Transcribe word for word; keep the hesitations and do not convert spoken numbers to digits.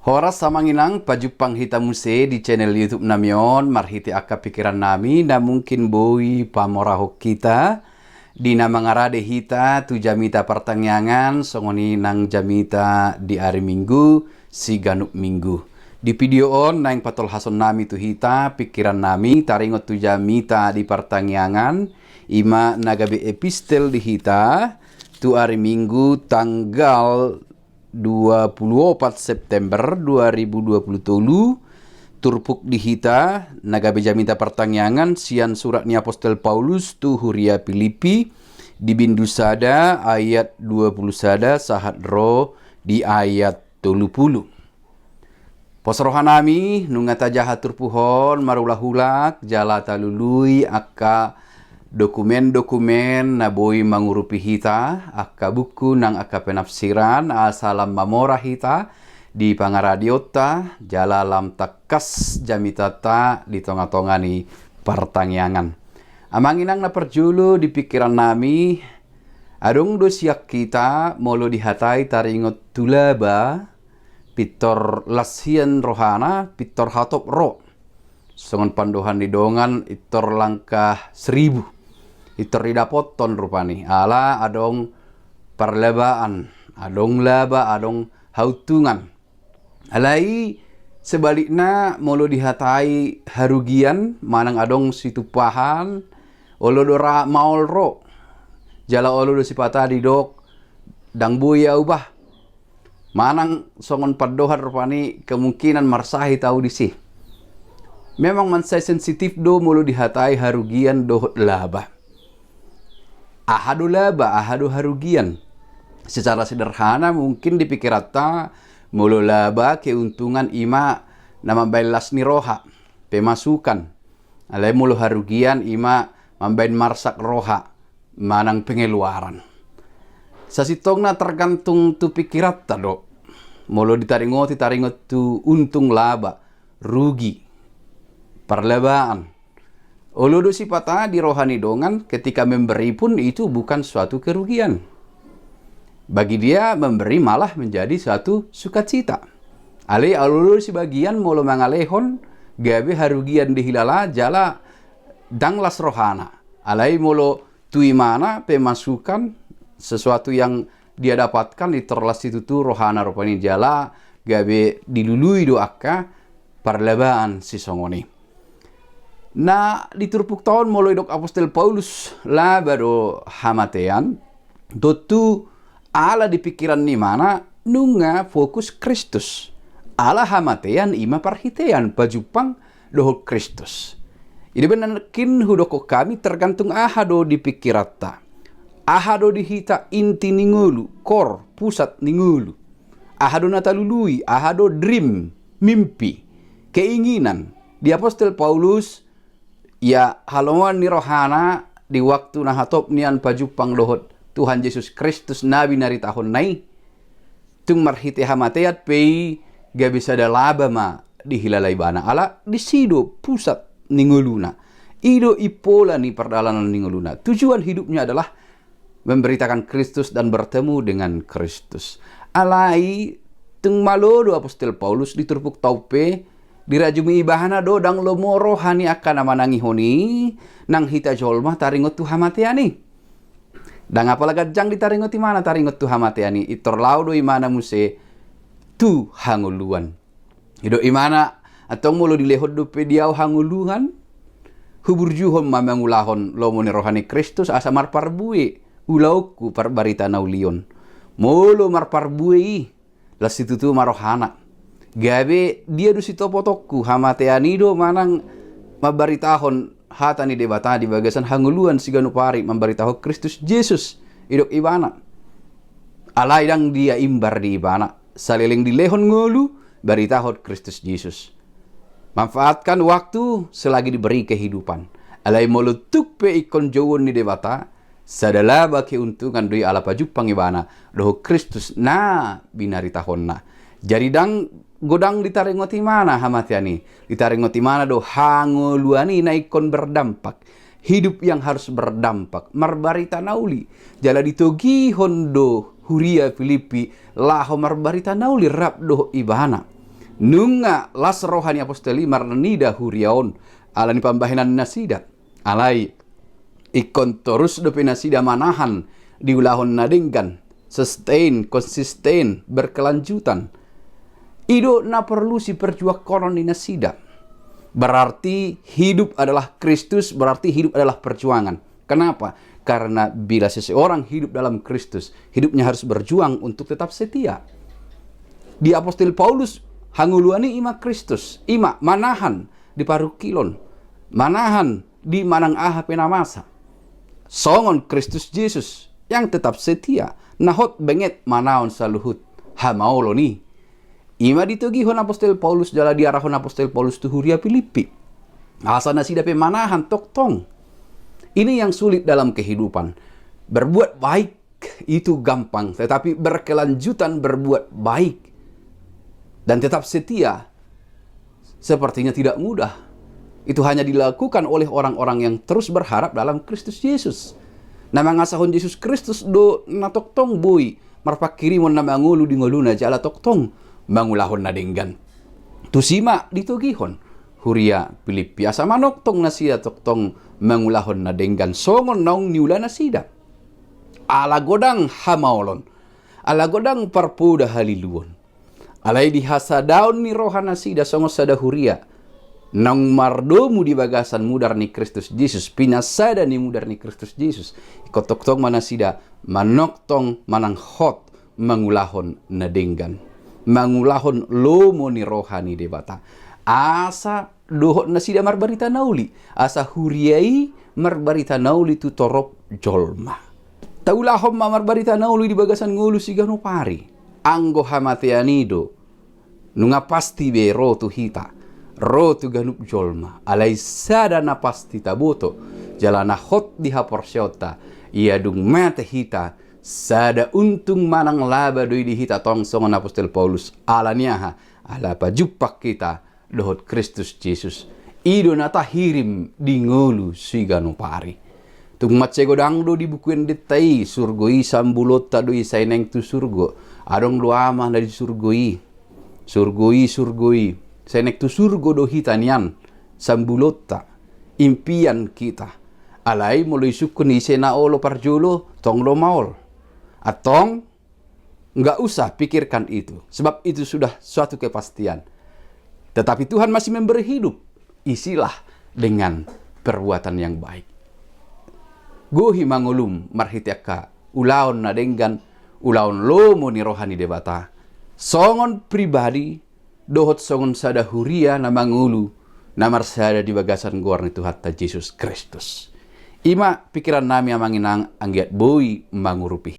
Horas amang inang, pajumpang hita muse di channel YouTube nami on, marhite angka pikiran nami na mungkin boi pamorahon hita di na mangarade hita tu jamita partangiangan, songon i nang jamita di ari Minggu, siganup Minggu. Di video on naeng patolhason nami tu hita pikiran nami taringot tu jamita di partangiangan, ima na gabe epistel di hita tu ari Minggu tanggal dua puluh opat September dua ribu dua puluh tolu, turpuk di hita na gabe jamita partangiangan sian surat ni apostel Paulus tu huria Pilipi, di bindu sada ayat dua puluh sada sahat ro di ayat tolu pulu. Pos roha nami, nunga tajaha turpuk on marulak-ulak, jala talului angka dokumen-dokumen na boi mangurupi hita, angka buku nang angka penafsiran, asa lam mamora hita di pangaradeonta, jala lam tangkas jamitanta di tonga-tonga ni partangiangan. Amang inang na parjolo, di pikiran nami, adong do sian hita molo dihatai taringot tu laba, pintor las hian rohana, pintor hatop ro. Songon pandohan ni dongan, pintor langkah seribu. Pintor didapothon rupani, ala adong parlabaan, adong laba, adong hauntungan. Alai sebalikna, molo dihatai harugian manang adong situmpahan, olo do ra maol ro. Jala olo do sipata didok, ndang boi au bah. Manang songon pandohan rupani, kemungkinan marsahit au disi. Memang mansai sensitif do molo dihatai harugian dohot laba. Aha do laba, aha do harugian? Secara sederhana mungkin di pikiranta, molo laba keuntungan ima na mambaen las ni roha, pemasukan. Alai molo harugian ima mambaen marsak roha, manang pengeluaran. Sasintongna tergantung tu pikiranta do. Molo ditaringoti, taringot tu untung, laba, rugi, parlabaan, olo do sipata di roha ni dongan, ketika memberi pun itu bukan suatu kerugian. Bagi dia, memberi malah menjadi suatu sukacita. Alai olo do sebagian molo mangalehon, gabe harugian dihilala jala ndang las rohana. Alai molo tu imana pemasukan, sesuatu yang dia dapatkan, pintor las situtu rohana rupani, jala gabe dilului do angka parlabaan sisongon i. Na di turpukta on molo didok apostel Paulus laba do hamatean, tontu ala di pikiran ni imana nunga fokus Kristus. Ala hamatean ima parhitean pajumpang dohot Kristus. I do umbahen nangkin hudokhon hami, tergantung aha do di pikiranta. Aha do di hita inti ni ngolu, core, pusat ni ngolu. Aha do na talului, aha do dream, mimpi, keinginan. Di apostel Paulus, ia halomoan ni rohana di waktu na hatop nian pajumpang dohot Tuhan Jesus Kristus na binaritahonna i, tung marhite hamatean pe i gabe sada laba ma dihilala ibana. Ala disi do pusat ni ngoluna. I do impola ni pardalanan ni ngoluna. Tujuan hidupnya adalah memberitakan Kristus dan bertemu dengan Kristus. Alai tung malo do apostel Paulus di turpukta on pe, dirajumi ibana do ndang lomo roha ni angka na manangihon i, nang hita jolma taringot tu hamatean i. Ndang apala ganjang ditaringot imana taringot tu hamatean i, pintor laho do imana muse tu hangoluan. Didok imana, antong molo dilehon dope di ahu hangoluan, huburjuhon ma mangulahon lomo ni roha ni Kristus asa marparbue ulaonku parbarita na uli on. Molo marparbue i, las situtu ma rohana. Gabe dia do sitopotonku, hamatean i do manang mambaritahon hata ni Debata di bagasan hangoluan siganup ari, mambaritahon Kristus Jesus, didok ibana. Alai ndang dia imbar di ibana, saleleng dilehon ngolu, baritahon Kristus Jesus. Manfaatkan waktu selagi diberi kehidupan. Alai molo tung pe ingkon jouon ni Debata, sada laba keuntungan do i ala pajumpang ibana dohot Kristus na binaritahonna. Jadi ndang godang ditaringot imana hamatean i, ditaringot imana do hangoluan i na ingkon berdampak. Hidup yang harus berdampak, marbarita na uli. Jala ditogihon do huria Pilipi laho marbarita na uli rap dohot ibana. Nunga las roha ni apostel i marnida huria on ala ni pambahenan nasida. Alai ingkon torus dope nasida manahan di ulahon na denggan, sustain, konsisten, berkelanjutan. I do na porlu siperjuangkonon ni nasida. Berarti hidup adalah Kristus, berarti hidup adalah perjuangan. Kenapa? Karena bila seseorang hidup dalam Kristus, hidupnya harus berjuang untuk tetap setia. Di apostel Paulus, hangoluan i ima Kristus, ima manahan di parungkilon, manahan di manang aha pe na masa. Songon Kristus Jesus yang tetap setia, na hot benget manaon saluhut hamaolon i. Ima ditogihon apostel Paulus jala diarahon apostel Paulus tu huria Pilippi. Asa nasida pe manahan tongtong. Ini yang sulit dalam kehidupan. Berbuat baik itu gampang, tetapi berkelanjutan berbuat baik dan tetap setia sepertinya tidak mudah. Itu hanya dilakukan oleh orang-orang yang terus berharap dalam Kristus Jesus. Na mangasahon Jesus Kristus do na tongtong boi marpanghirimon na mangolu di ngoluna jala tongtong mangulahon na denggan. Tusi ma ditogihon huria Pilippi asa manongtong nasida tongtong mangulahon na denggan songon naung niula nasida. Ala godang hamaolon, ala godang parpoda haliluon. Alai di hasadaon ni roha nasida songon sada huria naung mardomu di bagasan mudar ni Kristus Jesus, pinasada ni mudar ni Kristus Jesus, ingkon tongtong ma nasida manongtong manang hot mangulahon na denggan, mangulahon lomo ni roha ni Debata. Asa dohot nasida marbarita na uli, asa huria i marbarita na uli tu torop jolma. Taulahon ma marbarita na uli di bagasan ngolu siganup ari. Anggo hamatean i do nunga pasti be ro tu hita, ro tu ganup jolma. Alai sada na pasti taboto jala na hot di haporseaonta, ia dung mate hita, sada untung manang laba do i di hita tong songon apostel Paulus. Ala ni aha? Ala pajumpang hita dohot Kristus Jesus. I do na tahirim di ngolu siganup ari. Tung mansai godang do di Buku Endenta i, surgo i sambulonta do i sai naeng tu surgo. Adong do Ama na di surgo i. Surgo i, surgo i. Sai naeng tu surgo do hita nian, sambulonta, impian hita. Alai molo isungkun ise na olo parjolo, tong do maol. Antong, nggak usah pikirkan itu, sebab itu sudah suatu kepastian. Tetapi Tuhan masih memberi hidup, isilah dengan perbuatan yang baik. Gohi ma ngolum marhite angka ulaon na denggan, ulaon lomo ni roha ni Debata, songon pribadi dohot songon sada huria na mangolu, na marsada di bagasan goar ni Tuhanta Jesus Kristus. Ima pikiran nami, amang inang, anggiat boi mangurupi.